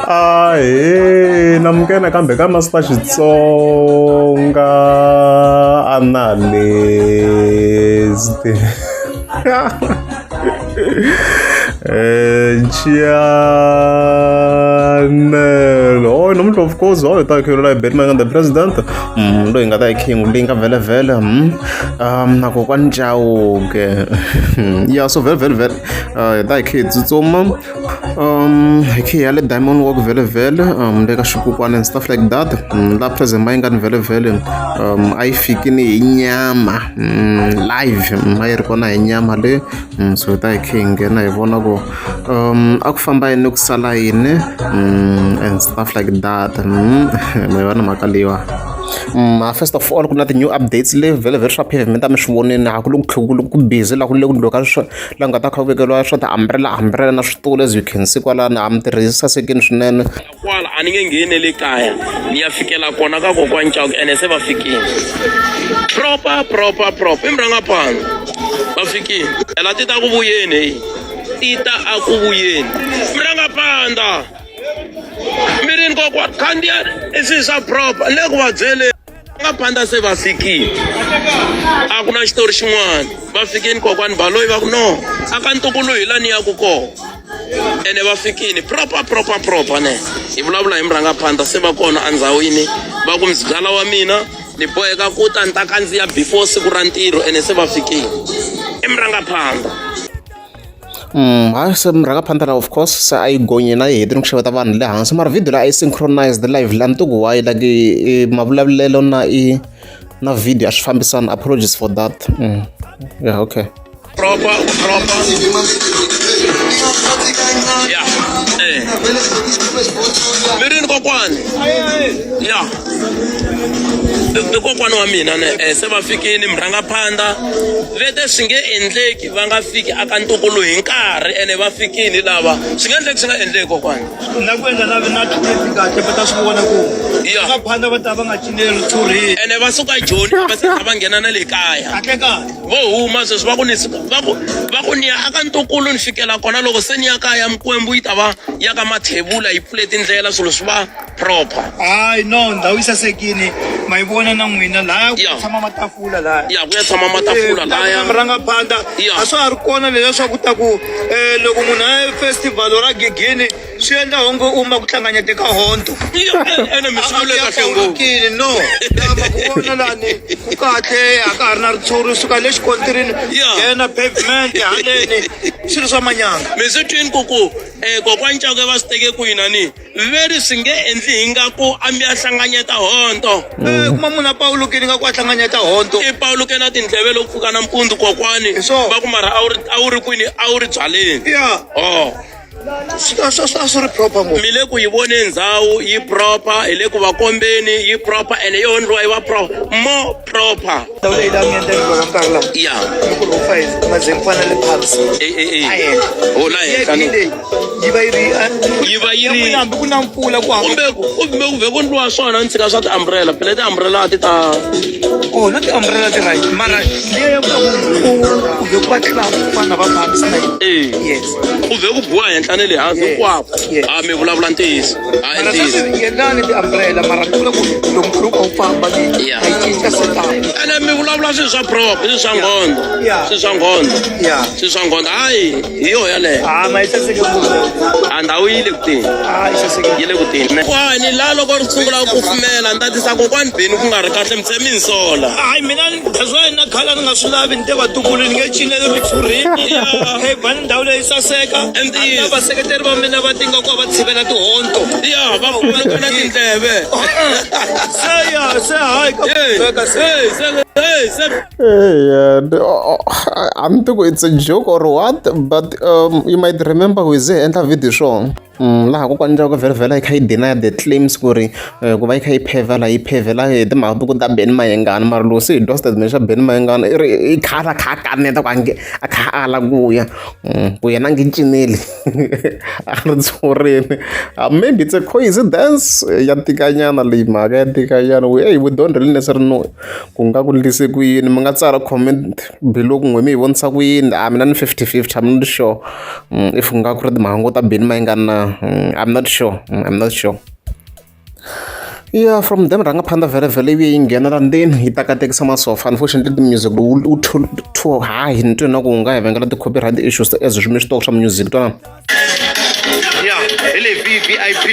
Ahee namukela nakambe ka Master Xitsonga Analyst channel oh namuntlha of course oh hi ta khelula hi Benny Mayengani the president loyi hi nga ta hi king leyi nga vhele vhele na kokwani Chauke ya so vhele vhele vhele hi ta hi khe hi tsutsuma hi khe hi ya le Diamond Walk vhele vhele le ka xikukwana and stuff like that la president Mayengani vhele vhele a yi fikini hi nyama live a yi ri kona hi nyama le so hi ta hi khe hi nghena hi vona ku a ku famba yini ku sala yini and stuff like that ma yi vona mhaka leyiwa first of all ku na ti-new updates le vhele vhele swa pavement a mi swi vonini a ku le ku ku busy la ku le ku ndliwa ka swa la nga ta kha ku vekeriwa swa ti-umbrella umbrella na switulu as you can see kwalano a mi tirhisi sasekini swinene Kwala a ni nge ngheni le kaya ni ya fikela kona ka kokwani Chauke ene se va fikile proper proper proper i murhangaphandle va fikile ela ti ta ku vuyeni heyi ti ta a ku vuyeni murhangaphandla mirini kokwani khandziya i swilo swa proper le ku va byeleni nga phanda se va fikile a ku na xitori xin'wana va fikini kokwani baloyi va ku no a ka ntukulu hi la ni yaku kona ene va fikini proper proper proper ne hi vulavula hi murhangaphandla se va kona endzhawini va ku mzigala wa mina ni boheka ku ta ni ta kandziya before siku ra ntirho ene se va fikile i murhangaphandla Hayi se murhangaphandla la of course se a yi gonyile a yi hetile ku xeweta vanhu le hansi mara video leyi a yi synchronized live la ni tiku why like mavulavulelo na i na video a swi fambisani apologies for that yeah okay proper proper ya eh mirini kokwani ya i kokwani wa mina ne eh se va fikini murhangaphandla vete swi nge endleki va nga fiki aka ntukulu hi nkarhi ene va fikini lava swi nga endleki swi nga endleki kokwani na ku endla na na traffic kahle va ta swi vona ku Ya. va phanda va ta va nga cineli ritshurhini ene va suka joni va se va nghena na le kaya kahle kahle vo huma sweswi va ku ni suka va ku va ku ni ya aka ntukulu ni fikela kona loko se ni ya kaya mikwembu yi ta va ya ka mathebula yi pfule tindlela swilo swi va proper hayi no ndhawu yi sasekini ma yi vona na n'wina laya ku tshama matafula laya ya ku ya tshama matafula laya murangaphandla a swa ha ri kona leswiya swa ku ta ku um loko munhu a ya festival ra gigini swi endla onge u ma ku hlanganyete ka honto ene mi swi vule kahle ngopfu no lava ku vona lani ku kahle a ka ha ri na ritshuri suka le xikontirini nghena pavement haleni swilo swa manyanga mi swi twini ku ku um kokwani Chauke va swi teke kwini ani veri swi nge endli hi nga ku a mi ya hlanganyeta honto Eh, kuma munhu a pawulukile nga ku a hlanganyeta honto i pawuluke na tindleve loko pfuka nampundzu kokwani Hi swona. va ku mara a wu ri kwini a wu ri byaleni ya oh a swi ri proper ngopfu mi le ku yi voneni ndhawu yi proper hi le ku va kombeni yi proper ene yo ndliwa yi va proper more proper ndhawu leyi la mi endla ka nkarhi lawa ya ni ku ri five maze mi fana le pubs Eh, eh, eh. a henhla Oh, la henhla ni. leyi yi va yi ri Yi va yi ri- hambi ku na mpfula ku hava kumbe kumbe ku vhe ku ndliwa swona ni tshika swa ti-umbrella phela ti-umbrella a ti ta oh na ti-umbrella ti right mara liya ya ku ku vhe ku va club ku fana na va pubs na Eh. yes ku vhe ku biwa henhla ni le hansi Yes. hinkwako Yes. a mi vulavula ntiyiso a i mara ntiyiso sweswi endlani ti-umbrella mara ni vula ku loko nkarhi wu kha wu famba ni Yeah. a yi cinca setup ene mi vulavula swilo swa proper swilo swa nghondo Yeah. swilo swa nghondo Yeah. swilo swa nghondo hayi hi yo yaleyo Ah, ma yi saseke ngopfu a ndhawu yi le ku teni ah yi saseke yi le ku teni kwani la loko ri sungula ku kufumela ni ta tisa kokwani beni ku nga ri kahle mi tse mi ni sola hayi mina that's why na khala ni nga swi lavi ni te vatukulu ni nge cineli ritshurhini hey bani ndhawu leyi saseka Ntiyiso. na vaseketeri va mina va tinga ku va tshivela tihonto ya va pfumela tindleve se ya se hayi ka Hey, veka se hey, se hey, se Yeah, a ni tivi ku it's a joke or what but you might remember ku hi ze hi endla video swona laha kokwani Chauke vhele vhele a yi kha yi deny the claims ku ri ku va yi kha yi phevela yi phevela hi timhaka ta ku ta Benny Mayengani mara loko se hi twa statement xa Benny Mayengani i ri i khala a kha a kaneta ku a nge a kha a ala ku ya ku yena a nge cineli a ri tshurini maybe it's a coincidence ya tikanyana leyi mhaka ya tikanyana we hey, we don't really necessarily know ku nga ku ndlise ku yini mi nga tsala comment below ku n'we mi yi vonisa ku yini a mina ni 50-50 I'm not sure if ku nga ku ri timhaka ngo ta Benny Mayengani na. na I'm not sure, I'm not sure. Yeah, from them rangaphandla vhele vhele yi vuye yi nghena la ndzeni yi ta katekisa masofa. Unfortunately music lowu wu too, too high ni twe na ku nga hi vangela ti-copyright issues as swi mi swi tiva swa music twana. Ya hi le VVIP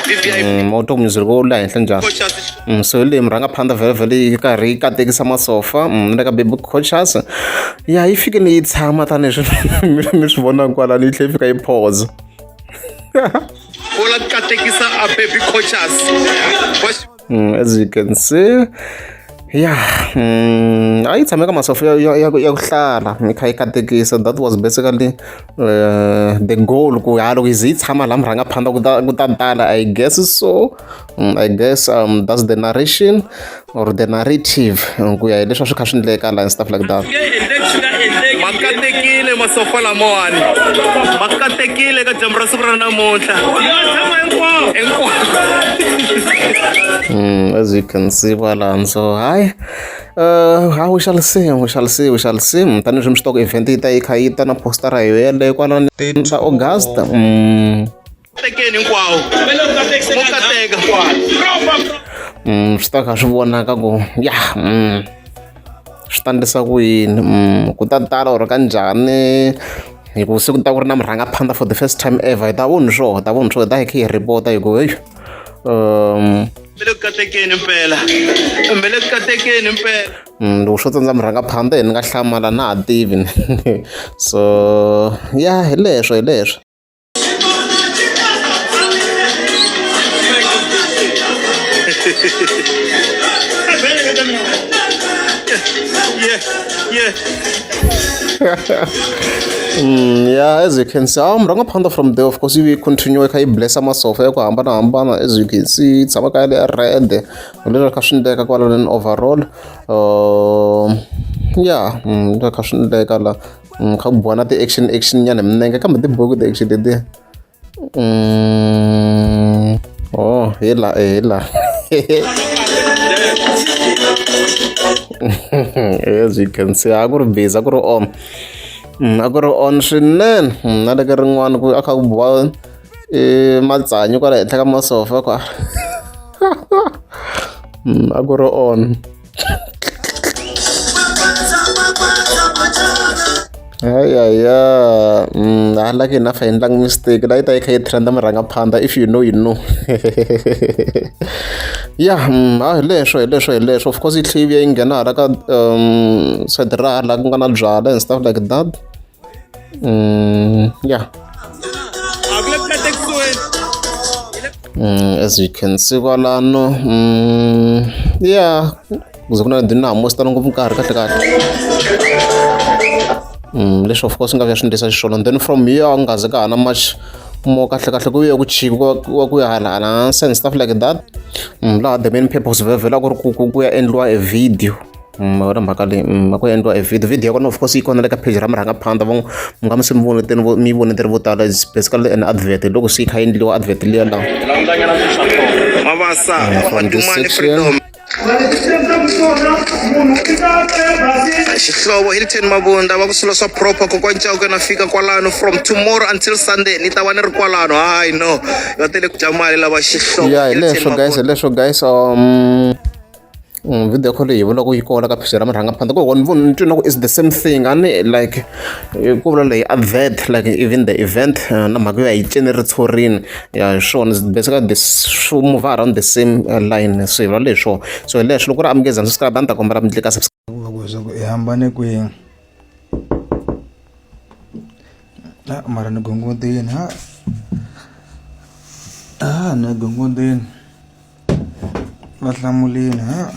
VVIP. Mo twa music wu le henhla njhani. So hi leyi murhangaphandla vhele vhele yi karhi yi katekisa masofa na le ka Baby Conscious. Ya yi fikile yi tshama tanihileswi mi swi vonaka kwalano yi tlhela yi fika yi pause. U la katekisa a Baby Conscious. As you can see, yeah, a yi tshame ka masofa ya ku hlala yi kha yi katekisa. That was basically the goal ku ha loko yi ze yi tshama laha murhangaphandla ku ta tala. I guess so. I guess that's the narration or the narrative ku ya hi leswi a swi kha swi endleka la and stuff like that. Ma katekile masofa lamawani, ma katekile ka dyambu ra siku ra namuntlha hinkwako. As you can see kwalano. So hayi, we shall see, we shall see, we shall see. Tanihileswi mi swi tiva ku event yi ta yi kha yi ta na postara hi yeleyo kwalano ta August. Tekeni hinkwawo mo kateka. Swi ta kha swi vonaka ku ya swi ta endlisa ku yini, ku ta tala or ka njhani, hi ku se ku ta ku ri na murhangaphandla for the first time ever. Hi ta voni swoho, hi ta voni swoho, hi ta hi kha hi report hi ku heyi. Me le ku katekeni mpela, me le ku katekeni mpela. Loko swo tsandza murhangaphandla hi ni nga hlamala na ha tivi. So ya hi leswo, hi leswo. Yeah. Yeah, as you can see, murhangaphandla from there of course yi continue kha yi blessa masofa ya ku hambanahambana. As you can see, tshama ka ya red leswi kha swi endleka kwalano overall. Yeah, leswi kha swi endleka la kha ku biwa na ti-action action nyana hi minenge, kambe ti biwe ku ti-action letiya. Oh, hi la, hi la. As you can see, a ku ri busy, a ku ri on. A ku ri on swinene. Na le ka rin'wana ku a kha ku biwa matsanyu kwala henhla ka masofa kwa. A ku ri on. Ayaya, hala ke na fa endlangi mistake la yi ta yi kha yi trenda murhangaphandla. If you know, you know. Yeah, ha hi leswo, hi leswo, hi leswo. Of course yi tlhe yi vuya yi nghena hala ka side ra hala ku nga na byala and stuff like that. Yeah. A ku le ku katekisiweni. As you can see kwalano, yeah, kuze ku na dinamosi tala ngopfu nkarhi kahle kahle. Leswi of course nga vuya swi endlisa xiswona. And then from here a ku nga ze ka ha na much more kahle kahle, ku vuye ku chika ku ya hala hala hansi and stuff like that. Laha the main purpose vhele a ku ri ku ya endliwa a video. Ma vona mhaka leyi, a ku ya endliwa a video. Video ya kona of course yi kona le ka page ra murhangaphandla, va mi nga mi se mi voneteni mi yi voneteni vo tala. It's basically an advert loko se yi kha yi endliwa advert liya la. Mavasa. From this Madumane section. Freedom Xihlovo Hilton Mabunda va ku swilo swa proper. Kokwani Chauke na fika kwalano from tomorrow until Sunday ni ta va ni ri kwalano. Hayi no, va tele ku dya mali lava Xihlovo. Yeah, hi Hilton leswo guys, hi Mabunda. leswo guys. Video call leyi hi vula ku yi kona ka page ra murhangaphandla ku ni vona ni twi na ku is the same thing a ni like ku vula leyi advert, like even the event na mhaka yo a yi cini ritshurini ya hi swona. Is basically this swi move around the same line. So hi vula leswo, so hi leswo. Loko ku ri amukeza subscribe, a ni ta kombela mi tlika subscribe. Ku va ku leswaku i hambane kwini a mara ni gongondini ha a ni gongondini va hlamulini ha.